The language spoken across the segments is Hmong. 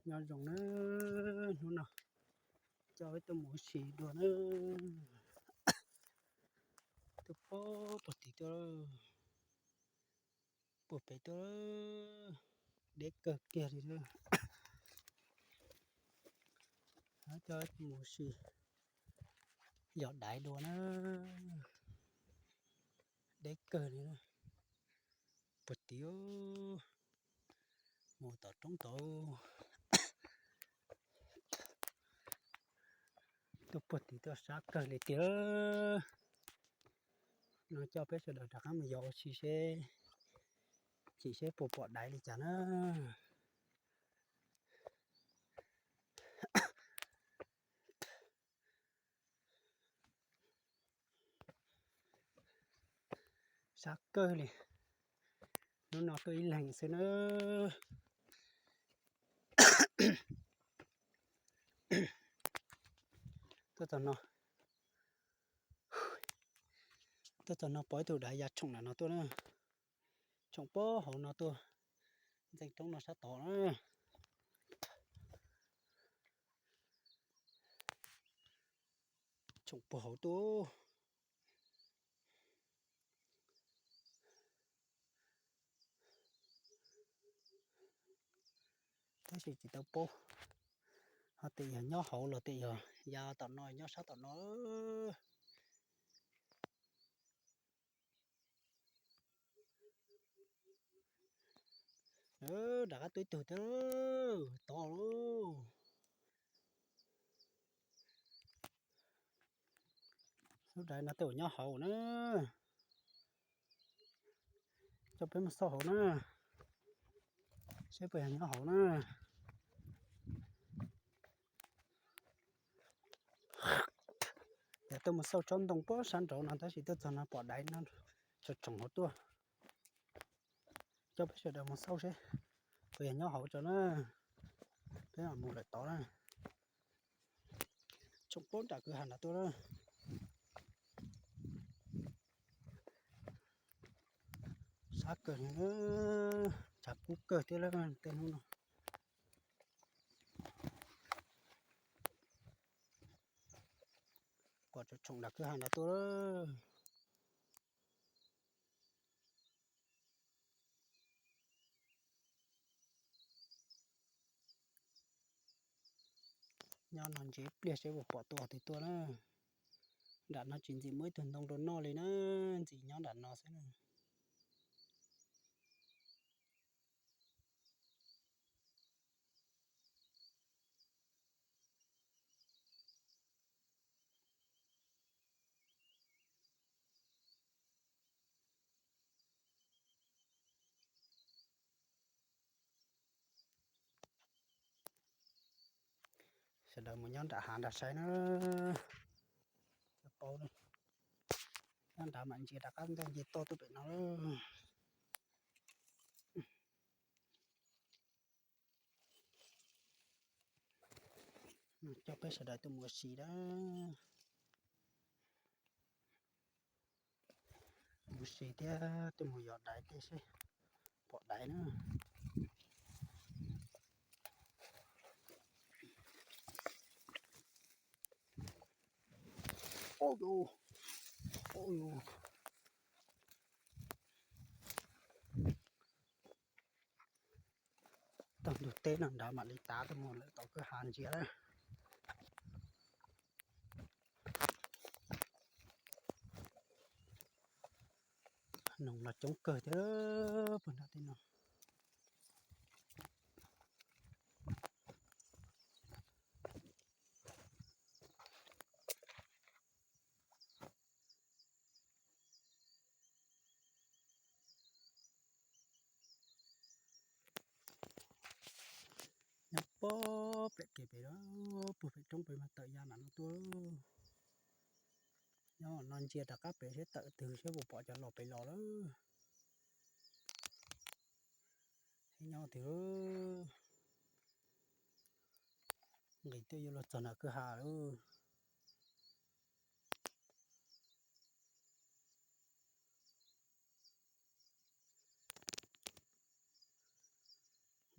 Nyob zoo na, hnub no coj peb tuaj mus ua si dua na. Tuaj puag tim tuaj, puag pem tuaj, deb kawg kiag li na. Coj peb tuaj mus ua si yos daiv dua na. Deb kawg li na. Puag tim, mus tom roob tod. Tuaj puag tim tuaj sab kawg li tiag. No coj peb sawv daws rov qab mus yos ua si seb, chim seb puas pom daiv li cas na. Sab kawg li. Hnub no tuaj ib leeg xwb na. Tuaj txog no, tuaj txog no pom ib tug daiv ya tshoom nram no tuaj na. Tshoom puag hauv no tuaj, ntxeev roob no sab tod na. Tshoom puag hauv tuaj. Tab sis tsis tau paub, ho tias yog nyob hauv los tias yog ya tom no nyob sab tom no. Rov qab tuaj ib tug thiab, tod lauj. Lub daiv no tej zaum nyob hauv na. Coj peb mus xauj hauv na, seb puas yog nyob hauv na. Yog tuaj mus xauj tsob ntoo puag sab nraud no tab sis tuaj txog no pom daiv no, tsoom tsoom hauv tuaj. Coj peb sawv daws mus xauj seb puas yog nyob hauv tso na. Peb mam mus lawm tod na. Tshoom puag nram kwj ha nrad tuaj na. Sab kawg, tshav kub kawg thiab lawm tej hnub no. Pom tsoom tsoom nram kwj ha nrad tuaj. Nyob no ntsia ib pliag seb puas pom tuaj twg tuaj na. Nram no tsis ntxim muaj ib tug ntoo rau noj li na, ntxim nyob nram no xwb na. Sawv daws mus nyob nram hav nrad saib na. Cov paub, nyob nrad mam ntsia rov qab ntej nce toj tuaj pem no. Coj peb sawv daws tuaj mus ua si na. Mus si thiab tuaj mus yos daiv tej seb pom daiv na. Tag ntug teb no nrad mam li tav tuaj mus lawm tom kwj ha ntsia na. Noog los coob kawg thiab puag nram tej no. Nyob puag pem kev pem, puag pem roob pem mas tawm ya nram no tuaj. Nyob no ntsia rov qab pem seb tawm twg seb puas pom cov los pem los lawm. Nyob twg, nqis twb yuav luag txog nram kwj ha lawm.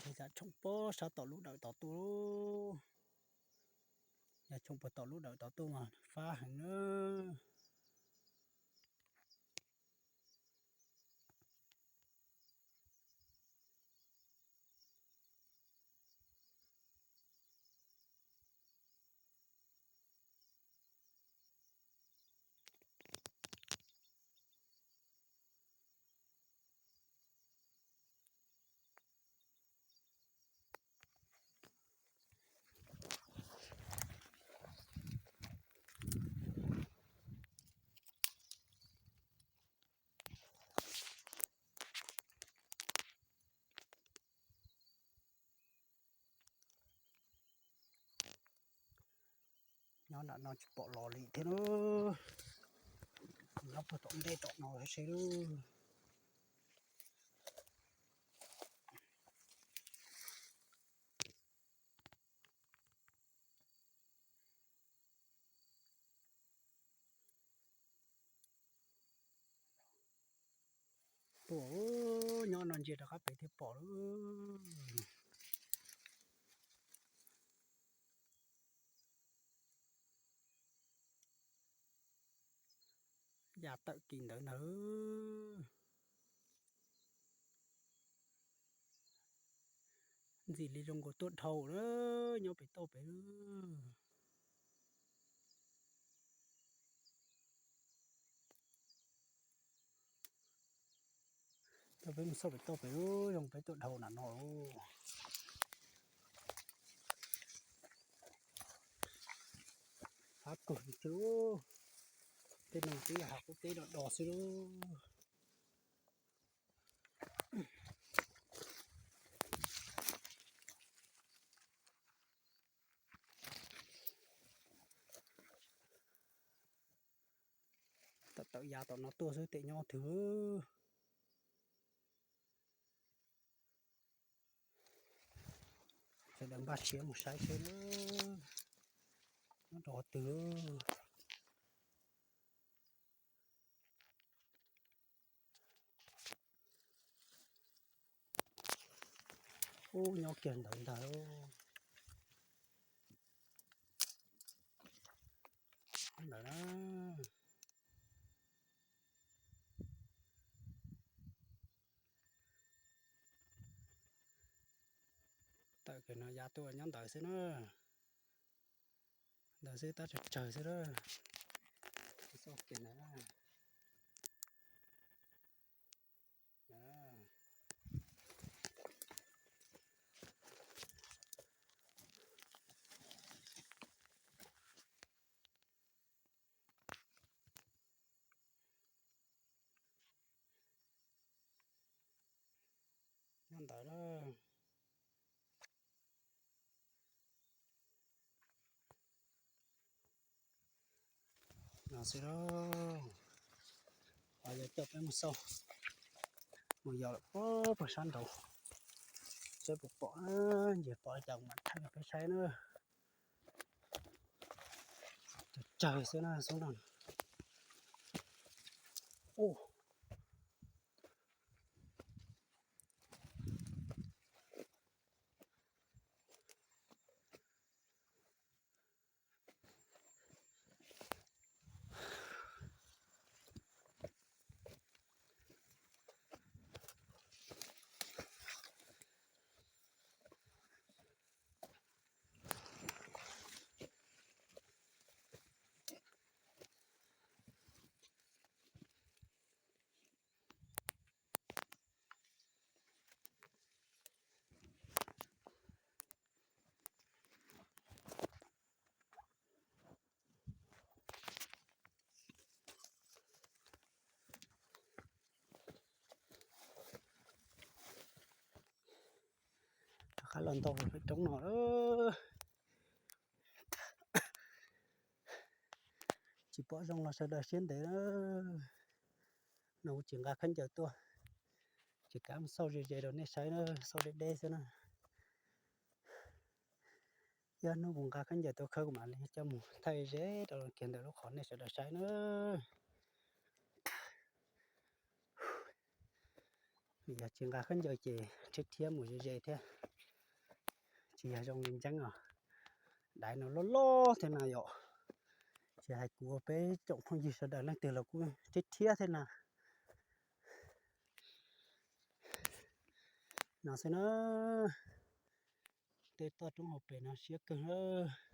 Ces tshooj puag sab tom lub dawm tod tuaj. Yog tshooj puag tom lub dawm tod tuaj mas fab heev na. Nyob nram no tsis pom los li thiab lawm. Nyob puag tom ntej tom no seb lawm. Tuaj, nyob no ntsia rov qab pem thiaj pom lawm. Ya tawm kis ntawd ntag. Ntxim li zoo nkaus tuaj dhau na, nyob pem toj pem. Peb mus xauj pem toj pem, zoo peb tuaj dhau nram no. Fab kawg li. Tej no twb yog hav qub teb do do xwb lawm. Tawm tawm yav tom no tuaj xwb, tes nyob twg. Sawv daws npaj siab mus saib seb nyob rau qhov twg. Ub, nyob kiag ntawd ntag. Ntawd na. Tawm kiag no ya tuaj nyob ntawd xwb na. Ntawd xwb tab tsawg tsawg xwb na. Xauj kiag ntawd. Nyob ntawd na. No xwb lauj. Ho yog coj peb mus xauj, mus yos lawm puag sab nraud, seb puas pom, ntsis pom li cas kuv mam thaij rau peb saib na. Tsawg tsawg xwb na, xub no. Ub. Rov qab los ntau lawm roob no lawm. Tsis pom zoo los sawv daws siab ntev na. No kuv tsis nqa khaub ncaws tuaj, tsis kav mus xauj ze ze rau nej saib na, xauj deb deb xwb na. Yog hnub kuv nqa khaub ncaws tuaj khawb kuv mam li coj mus thaij ze rau kiag ntawm lub qhov nej sawv daws saib na. Yog tsis nqa khaub ncaws ces rhiab rhiab mus ze ze thiab, tsis yog zoo li ntseeb os. Daiv no loj loj thiab na yom. Tsis hais kuv, peb tsoom phooj ywg sawv daws leej twg los kuj rhiab rhiab thiab na. No xwb na, tej toj roob hauv pes no siab kawg lawm.